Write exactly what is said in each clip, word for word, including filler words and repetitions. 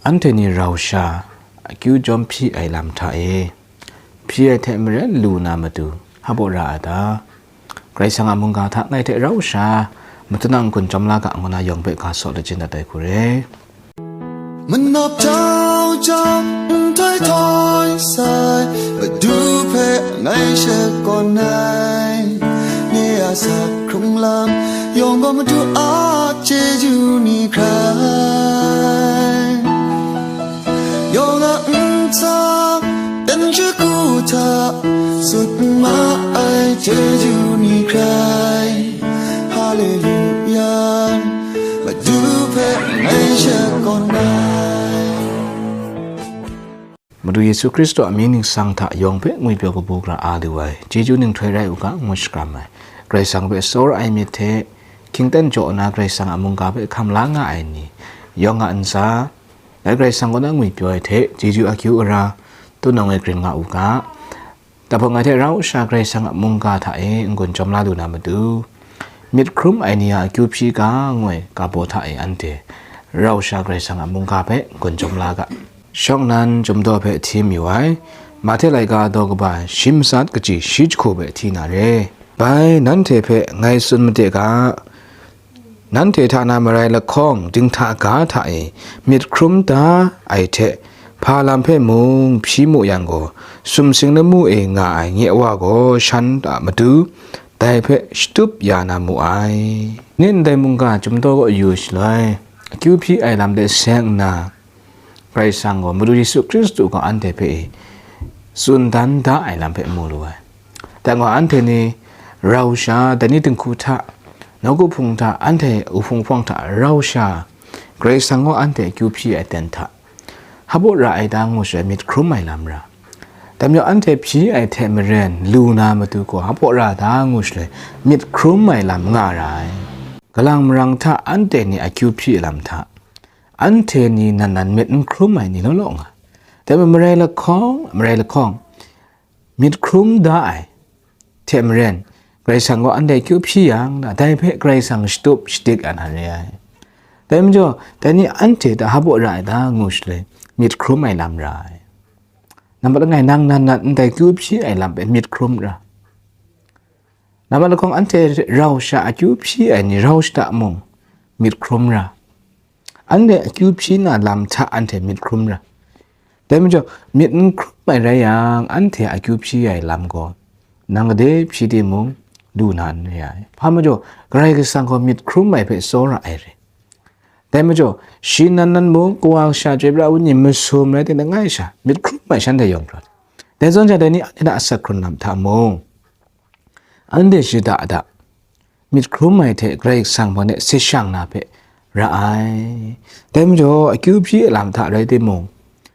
Anhte ni rau sha akyu jawm hpyi ai lam hta e, hpyi ai hte maren lu na matu hpa baw ra a ta? Karai Kasang a mungga hta ngai hte rau sha matu nang n-gun jawm la ga, ngu na yawng hpe ga saw lachyum dat ai hku re. Manawp jau jau, nhtoi htoi sai, Madu hpe ngai shakawn ai. Nye a sak hkrung lam yawng gaw Madu a chyeju ni hkrai. Yawng a ntsa, dan shagu hta, sut ma ai chyeju ni hkrai. Haleluya, Madu hpe ngai shakawn ai. Madu Yesu Hkristu a mying ningsang hta yawng hpe ngwipyaw kabu gara a lu ai, chyeju ninghtoi rai u ga, ngu shakram ai. Karai Kasang hpe tsawra ai myit hte, hkyingten jaw nna Karai Kasang a mungga hpe hkam la nga ai ni, yawng a ntsa, dai Karai Kasang kaw na ngwipyaw ai hte, chyeju akyu ara, tunang e grin nga u ga. Dai hpang ngai hte rau sha Karai Kasang a mungga hta e n-gun jawm la lu na matu, myit hkrum ai ni a akyu hpyi ga ngoi ga baw hta e anhte rau sha Karai Kasang a mungga hpe n-gun jawm la ga. Shawng nnan Chyum Daw hpe hti mayu ai, Mahte laika daw kaba shi matsat kaji shi jahku hpe hti na re. Bai nanhte hpe ngai tsun made ga, nanhte hta na marai lahkawng dinghta ga hta e myit hkrum da ai hte, hpa lam hpe mung hpyi mu yang gaw, sumsing lamu e nga ai nye Wa gaw shan a matu dai hpe shatup ya na mu ai. Nin ndai mungga Chyum Daw kaw yu shaloi, akyu hpyi ai lam de seng nna, Karai Kasang gaw Madu Yesu Hkristu gaw anhte hpe e tsun dan da ai lam hpe mu lu ai. Dai gaw anhte ni rau sha, dai ni dinghku hta, nawku hpung hta, anhte uhpung hpawng hta rau sha, Karai Kasang gaw anhte akyu hpyi ai ten hta, hpa baw ra ai ta ngu shaloi myit hkrum ai lam ra. Dai majaw anhte hpyi ai hte maren lu na matu gaw hpa baw ra ta ngu shaloi myit hkrum ai lam nga ra ai. Kalang marang hta anhte ni akyu hpyi ai lam hta, anhte ni nan nan myit n hkrum ai ni law law nga. Dai majaw marai lahkawng, marai lahkawng, myit hkrum da ai hte maren, Karai Kasang gaw anhte akyu hpyi yang, dai hpe Karai Kasang shatup shadik ya na re ai. Dai majaw, dai ni anhte hta hpa baw ra ai ta ngu shaloi, myit hkrum ai lam ra ai. Nambat langai, nang nan nan ndai akyu hpyi ai lam hpe myit hkrum ra. Nambat lahkawng, anhte rau sha akyu hpyi ai ni rau shada mung, myit hkrum ra. Anhte akyu hpyi na lam hta anhte myit hkrum ra. Dai majaw, myit n hkrum ai rai yang, anhte akyu hpyi ai lam gaw, nang gade hpyi timung, lu na n re ai. Hpa majaw, Karai Kasang gaw myit hkrum ai hpe tsawra ai re. Dai majaw, shi nan nan mung, kawa kasha, chyoi pra ai wenyi masum rai timung, langai sha myit hkrum ai shanhte yawng hkra. Dai zawn sha, dai ni anhte hta asak hkrung lam hta mung, anhte shada da, myit hkrum ai hte Karai Kasang hpang de se shang na hpe ra ai. Dai majaw, akyu hpyi ai lam hta rai timung,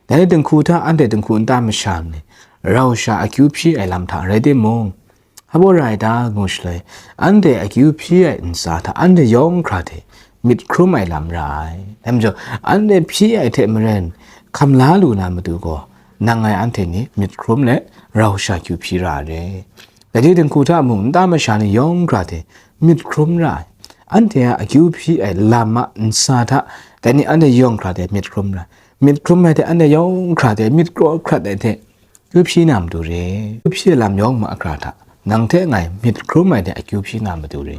dai dinghku hta anhte dinghku nta masha ni rau sha akyu hpyi ai lam hta rai timung, hpa baw ra ai ta ngu shaloi, anhte akyu hpyi ai ntsa hta anhte yawng hkra hte myit hkrum ai lam ra ai. Dai majaw, anhte hpyi ai hte maren hkam la lu na matu gaw, nang ngai anhte ni myit hkrum let rau sha akyu hpyi ra ai re. Dai ni dinghku hta mung, nta masha ni yawng hkra hte myit hkrum ra ai. Anhte a akyu hpyi ai lam a ntsa hta, dai ni anhte yawng hkra hte myit hkrum ra ai. Myit hkrum ai hte anhte yawng hkra hte myit kraw hkrat ai hte akyu hpyi na matu re. Akyu hpyi ai lam yawng mahkra hta, nang hte ngai myit hkrum ai hte akyu hpyi na matu re.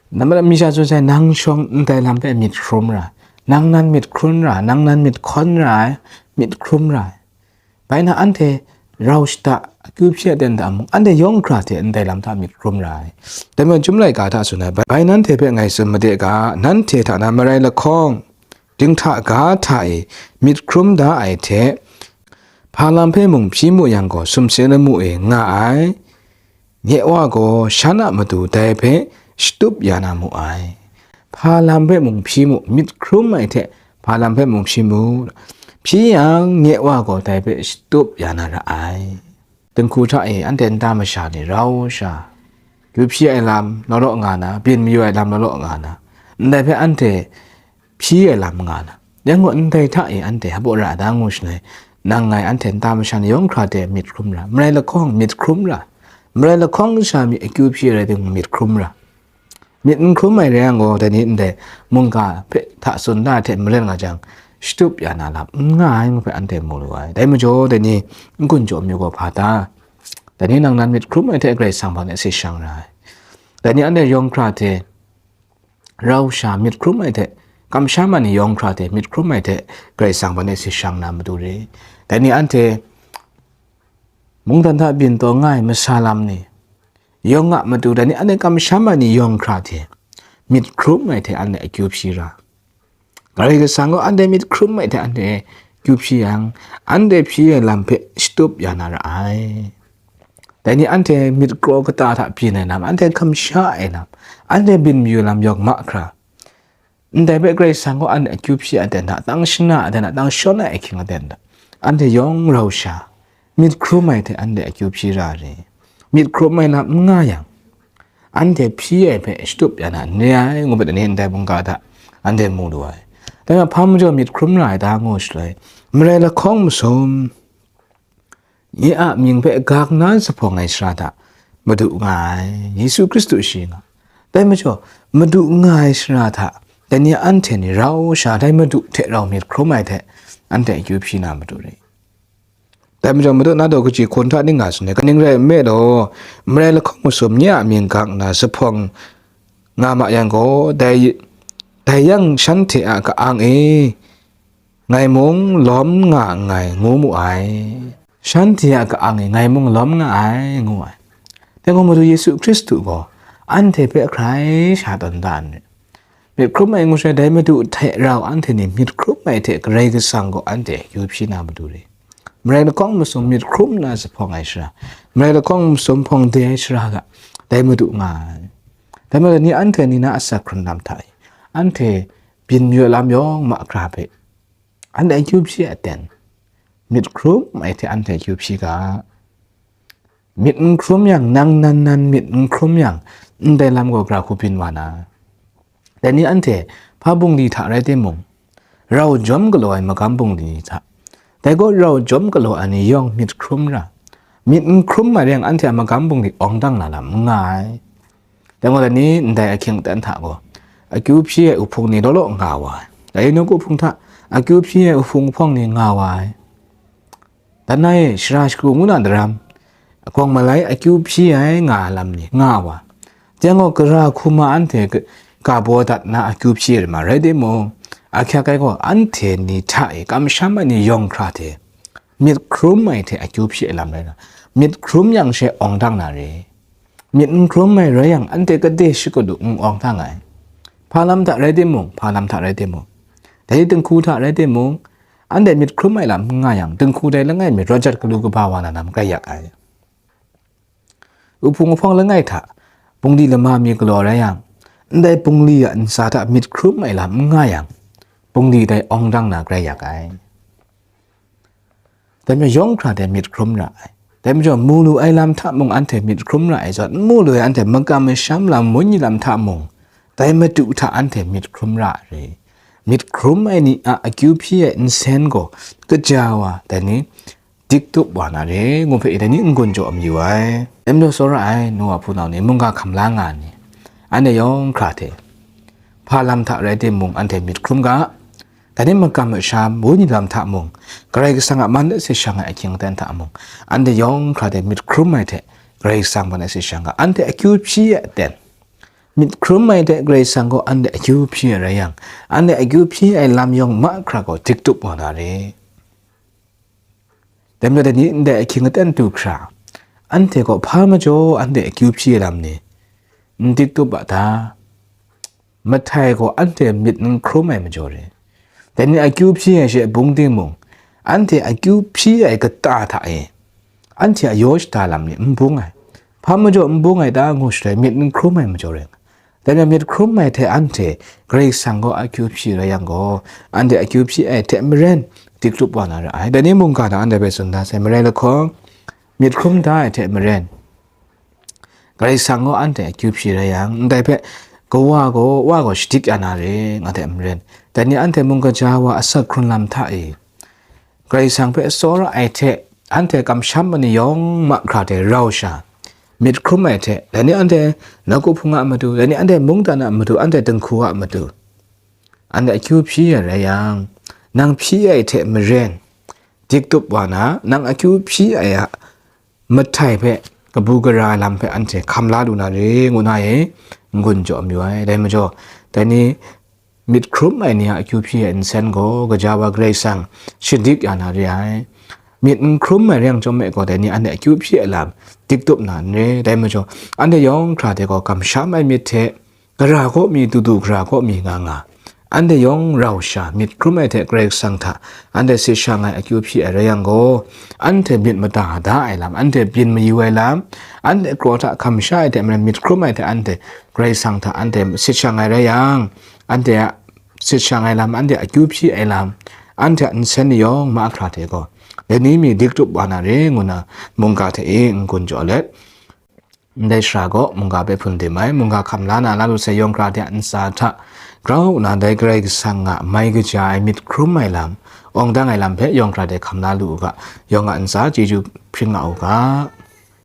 Nambat mi sha tsun sai, nang shawng ndai lam hpe myit hkrum ra, nang nan myit hkrum ra, nang nan myit hkawn ra ai, myit hkrum ra ai. Bai na anhte rau shada, akyu hpyi ai ten hta mung, anhte yawng hkra hte ndai lam hta myit hkrum ra ai. Dai majaw, Chyum laika hta tsun ai, bai nanhte hpe ngai tsun made ga, nanhte hta na marai lahkawng, dinghta ga hta e myit hkrum da ai hte, hpa lam hpe mung hpyi mu yang gaw, sumsing lamu e nga ai nye Wa gaw shan a matu dai hpe shatup ya na mu ai. Hpa lam hpe mung hpyi mu, myit hkrum ai hte hpa lam hpe mung hpyi mu, hpyi yang nye Wa gaw dai hpe shatup ya na ra ai. Dinghku hta e anhte nta masha ni rau sha, akyu hpyi ai lam law law nga na, byin mayu ai lam law law nga na, ndai hpe anhte hpyi ai lam nga na, yang gaw ndai hta e anhte hpa baw ra ai ta ngu shaloi, nang ngai anhte nta masha ni yawng hkra hte myit hkrum ra, marai lahkawng myit hkrum ra, marai lahkawng sha mi akyu hpyi ai rai timung myit hkrum ra. Myit n hkrum ai rai yang gaw, dai ni ndai mungga hpe hta tsun da ai hte maren nga jang, shatup ya na lam n nga ai ngu hpe anhte mu lu ai. Dai majaw, dai ni n-gun jaw myu gaw hpa ta? Dai ni nang nan myit hkrum ai hte Karai Kasang hpang de si shang ra ai. Dai ni anhte yawng hkra hte rau sha myit hkrum ai hte, kamsham ai ni yawng hkra hte myit hkrum ai hte Karai Kasang hpang de si shang na matu re. Dai ni anhte mungdan hta byin taw nga ai masa lam ni yawng a matu, dai ni anhte kamsham ai ni yawng hkra hte myit hkrum ai hte anhte akyu hpyi ra. Karai Kasang gaw anhte myit hkrum ai hte anhte akyu hpyi yang, anhte hpyi ai lam hpe shatup ya na ra ai. Dai ni anhte myit kraw kata hta byin ai lam, anhte kamsha ai lam, anhte byin mayu lam yawng mahkra, ndai hpe Karai Kasang gaw anhte akyu hpyi aten hta, tang shana aten hta, tang shawn ai ahkying aten hta, anhte yawng rau sha, myit hkrum ai hte anhte akyu hpyi ra re. Myit hkrum ai lam n nga yang, anhte hpyi ai hpe shatup ya na n re ai, ngu hpe dai ni ndai mungga hta anhte mu lu ai. Dai hpa majaw myit hkrum ra ai ta ngu shaloi, marai lahkawng masum, nye a mying hpe gak na zuphpawng ai sara hta madu nga ai, Yesu Hkristu shi nga. Dai majaw, madu nga ai sara hta, dai ni anhte ni rau sha dai madu hte rau myit hkrum ai hte anhte akyu hpyi na matu re. Dai majaw, madu na daw kaji hkun hta ning nga tsun ai, kaning rai nme law, marai lahkawng masum nye a mying gak na zuphpawng nga ma yang gaw, dai, dai yang shanhte a ka-ang e ngai mung lawm nga nngai, ngu mu ai. Shanhte a ka-ang e ngai mung lawm nga ai, ngu ai. Dai gaw, Madu Yesu Hkristu gaw anhte hpe hkrai sha tawn da n re. Myit hkrum ai ngu sha dai Madu hte rau anhte ni myit hkrum ai hte Karai Kasang gaw anhte akyu hpyi na matu re. Marai lahkawng masum myit hkrum na zuphpawng ai sara, marai lahkawng masum hpawng de ai sara ga, dai Madu nga ai. Dai majaw, ni anhte ni na asak hkrun lam hta e, anhte byin mayu lam yawng mahkra hpe, anhte akyu hpyi aten, myit hkrum ai hte anhte akyu hpyi ga. Myit n hkrum yang, nang nan nan myit n hkrum yang, ndai lam gaw gara hku byin wa na. Dai ni anhte hpa bungli hta rai timung, rau jawm galaw ai magam bungli ni hta, dai gaw rau jawm galaw ai ni yawng myit hkrum ra. Myit n hkrum ai rai yang, anhte a magam bungli awng dang na lam n nga ai. Dai gaw, dai ni ndai ahkying aten hta gaw, akyu hpyi ai uhpung ni law law nga wa ai. Dai nawku hpung hta akyu hpyi ai uhpung uhpawng ni nga wa ai. Dan na e, shara shagu ngu na daram, akawng malai akyu hpyi ai nga ai lam ni nga wa. Dai gaw, gara hku ma anhte ga-, ga baw dat na akyu hpyi ai ma rai timung, ahkyak ai gaw, anhte ni hta e kamsham ai ni yawng hkra hte myit hkrum ai hte akyu hpyi ai lam rai na. Myit hkrum yang she awng dang na re. Myit n hkrum ai rai yang, anhte kade shakadu n awng dang ai. Hpa lam hta rai timung, hpa lam hta rai timung, dai dinghku hta rai timung, anhte myit hkrum ai lam n nga yang, dinghku dai langai mi rawt jat galu kaba wa na lam grai yak ai. Uhpung uhpawng langai hta bungli lama mi galaw rai yang, ndai bungli a ntsa hta myit hkrum ai lam n nga yang, bungli dai awng dang na grai yak ai. Dai majaw, yawng hkra dai myit hkrum ra ai. Dai majaw, mu lu ai lam hta mung anhte myit hkrum ra ai zawn, n mu lu ai anhte makam masham lam, wenyi lam hta mung, dai Madu hta anhte myit hkrum ra ai re. Myit hkrum ai ni a akyu hpyi ai nsen gaw kaja wa, dai ni, dik tup wa na re, ngu hpe dai ni n-gun jaw mayu ai. Dai majaw, tsawra ai nu wa hpunau ni, mungga hkam la nga ai ni, anhte yawng hkra hte, hpa lam hta rai timung, anhte myit hkrum ga, dai ni makam masham, wenyi lam hta mung, Karai Kasang a man de se shang ai ahkying aten hta mung, anhte yawng hkra hte myit hkrum ai hte Karai Kasang man de se shang ga, anhte akyu hpyi ai aten, myit hkrum ai hte Karai Kasang gaw anhte akyu hpyi ai rai yang, anhte akyu hpyi ai lam yawng mahkra gaw dik tup wa na re. Dai majaw, dai ni ndai ahkying aten du hkra, anhte gaw hpa majaw anhte akyu hpyi ai lam ni n dik tup a ta? Mahtai gaw anhte myit n hkrum ai majaw re. Dai ni akyu hpyi ai she bung timung, anhte akyu hpyi ai kata hta e, anhte a yaw shada lam ni n bung ai. Hpa majaw n bung ai ta ngu shaloi, myit n hkrum ai majaw re. Dai majaw, myit hkrum ai hte anhte Karai Kasang gaw akyu hpyi rai yang gaw, anhte akyu hpyi ai hte maren dik tup wa na ra ai. Dai ni mungga hta anhte hpe tsun da sai, marai lahkawng, myit hkrum da ai hte maren, Karai Kasang gaw anhte akyu hpyi rai yang, ndai hpe, Kawa gaw, Wa gaw shadik ya na re, nga hte maren, dai ni anhte mung kaja wa asak hkrun lam hta e, Karai Kasang hpe tsawra ai hte anhte kamsham ai ni yawng mahkra hte rau sha, myit hkrum ai hte, dai ni anhte nawku hpung a matu, dai ni anhte mungdan a matu, anhte dinghku a matu, anhte akyu hpyi ya rai yang, nang hpyi ai hte maren, diktup wa na, nang akyu hpyi ai a mahtai hpe, kabu gara ai lam hpe anhte hkam la lu na re, ngu na e, n-gun jaw mayu ai. Dai majaw, dai ni myit hkrum ai ni a akyu hpyi ai nsen gaw, gaja wa Karai Kasang shadik ya na re ai. Myit n hkrum ai re yang chyawm me gaw, dai ni anhte akyu hpyi ai lam diktup na n re. Dai majaw, anhte yawng hkra hte gaw, kamsham ai myit hte, gara kaw mi, dudu gara kaw mi nga nga, anhte yawng rau sha, myit hkrum ai hte Karai Kasang hta anhte sit shang ai akyu hpyi ai rai yang gaw, anhte myit mada da ai lam, anhte byin mayu ai lam, anhte kraw hta hkam sha ai hte maren myit hkrum ai hte anhte Karai Kasang hta anhte sit shang ai rai yang, anhte a sit shang ai lam, anhte akyu hpyi ai lam, anhte a nsen ni yawng mahkra hte gaw, dai ni mi diktup wa na re ngu na mungga hte e n-gun jaw let, ndai sara gaw mungga hpe hpun dim ai, mungga hkam la na la lu sai yawng hkra hte a ntsa hta grau nna dai Karai Kasang a mai kaja ai myit hkrum ai lam, awng dang ai lam hpe yawng hkra hte hkam la lu u ga, yawng a ntsa chyeju hpring nga u ga.